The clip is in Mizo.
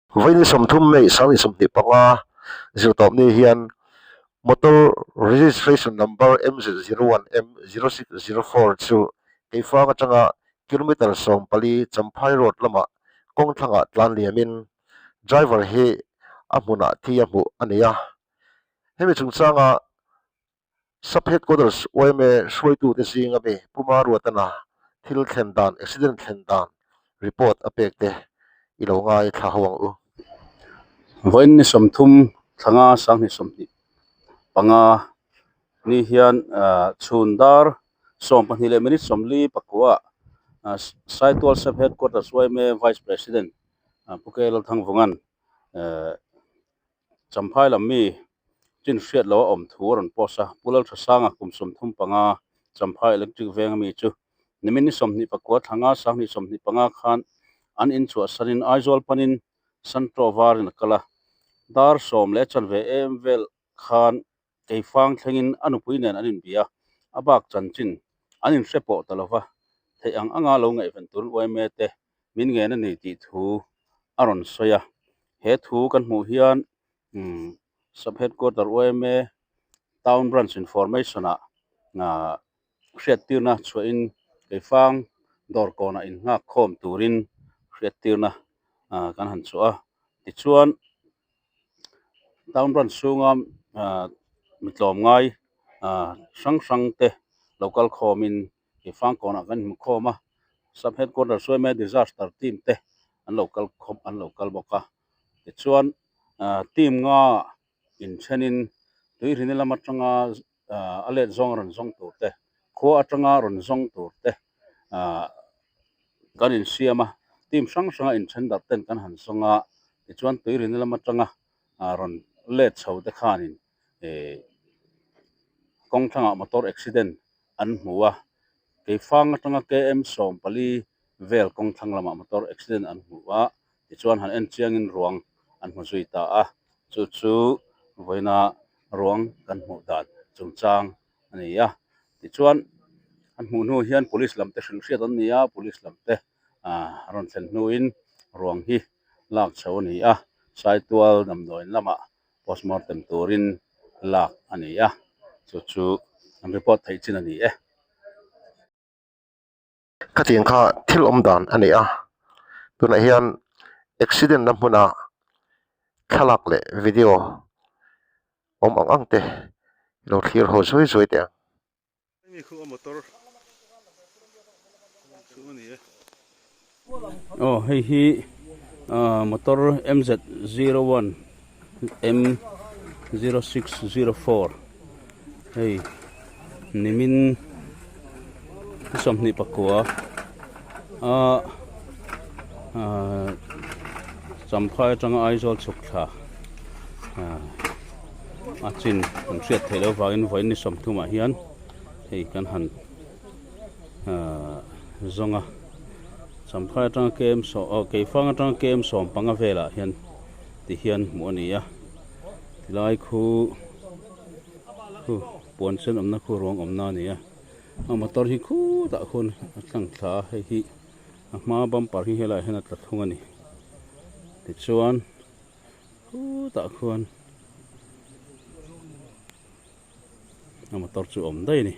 Vawiin 30 May 2025 zirtawpni hian motor registration number MZ01M0604 chu Keifang atanga kilometre 14 Champhai Road lamah kawng thlangah tlan liamin driver hi a hmunah thi a hmuh a ni a. Hemi chungchanga Sub Headquarters yma hruaitute zinga mi Pu Maruatana thil thlen dan, accident thlen dan report a pek te i lo ngai thla ho ang u. Vawiin ni 30 thlanga 2025 ni hian chhun dar 12 leh minute 49 ah Saitual Sub Headquarters yma Vice President Pu K Lalthangvunga'n Champhai lam mi chin hriat lo a awm thu a rawn post a, Pu Lalthasanga kum 35 Champhai Electric venga mi chu nimin ni 24 thlanga 2025 khan an in chhuahsanin Aizawl panin Santro varin a kal a, dar sawm leh chanve em vel khan Keifang thlengin a nupui nen an inbia, a bak chanchin an inhre pawh ta lova, theih ang anga lo ngaihven turin yma te min ngen a ni tih thu a rawn sawi a. He thu kan hmuh hian Sub Headquarter yma Town Branch Information-ah hriattirna chhuahin Keifang dawr kawnah innghak khawm turin hriattirna kan han chhuah a. Tichuan. Town branch chhunga ah mi tlawmngai ah hrang hrang te lo kal khawmin ih fangkawnah kan hmu khawm a sub headquarter suaima disaster team te an lo kal khawp an lo kal bawk a tichuan ah team nga inthenin tuirini lam atanga ah a let zawng rawn zawng tur te khua atanga rawn zawng tur te ah kan insiam a team hrang hranga inthen darh ten kan han zawng a tichuan tuirini lam atanga ah rawn let chho te khanin eh kawng thlangah motor accident an hmu a keifang atanga km 14 vel kawng thlang lamah motor accident an hmu a tichuan han en chiangin ruang an hmu zui ta a chu chu vawiina ruang kan hmuh dan chungchang a ni a tichuan an hmuh hnu hian police lam te hrilh hriat an ni a police lam te ah rawn thlen hnuin ruang hi lak chho a ni a Saitual damdawiin lamah postmortem turin lak a ni a chu chu an report theih chin a ni e. Khatiang kha thil awm dan a ni a tunah hian accident na hmuna thlalak leh video awm ang ang te lo thlir haw zuai zuai teh ang. Aw hei hi ah motor M Z 01 M 0604 hei nimin 24 a ah Champhai atanga Aizawl chhuk thla ah a chin an hriat theih loh avangin vawiin ni 30 ah hian hei kan han zawng a Champhai atanga km sawm aw Keifang atanga km 15 velah hian ti hian hmuh a ni a tilai khu khu puan sen awmna khu ruang awmna a ni a a motor hi khutah khuan a tlang thla a hei hi a hma bumper hi helaiah hian a tla thung a ni tichuan khutah khuan a motor chu a awm daih a ni.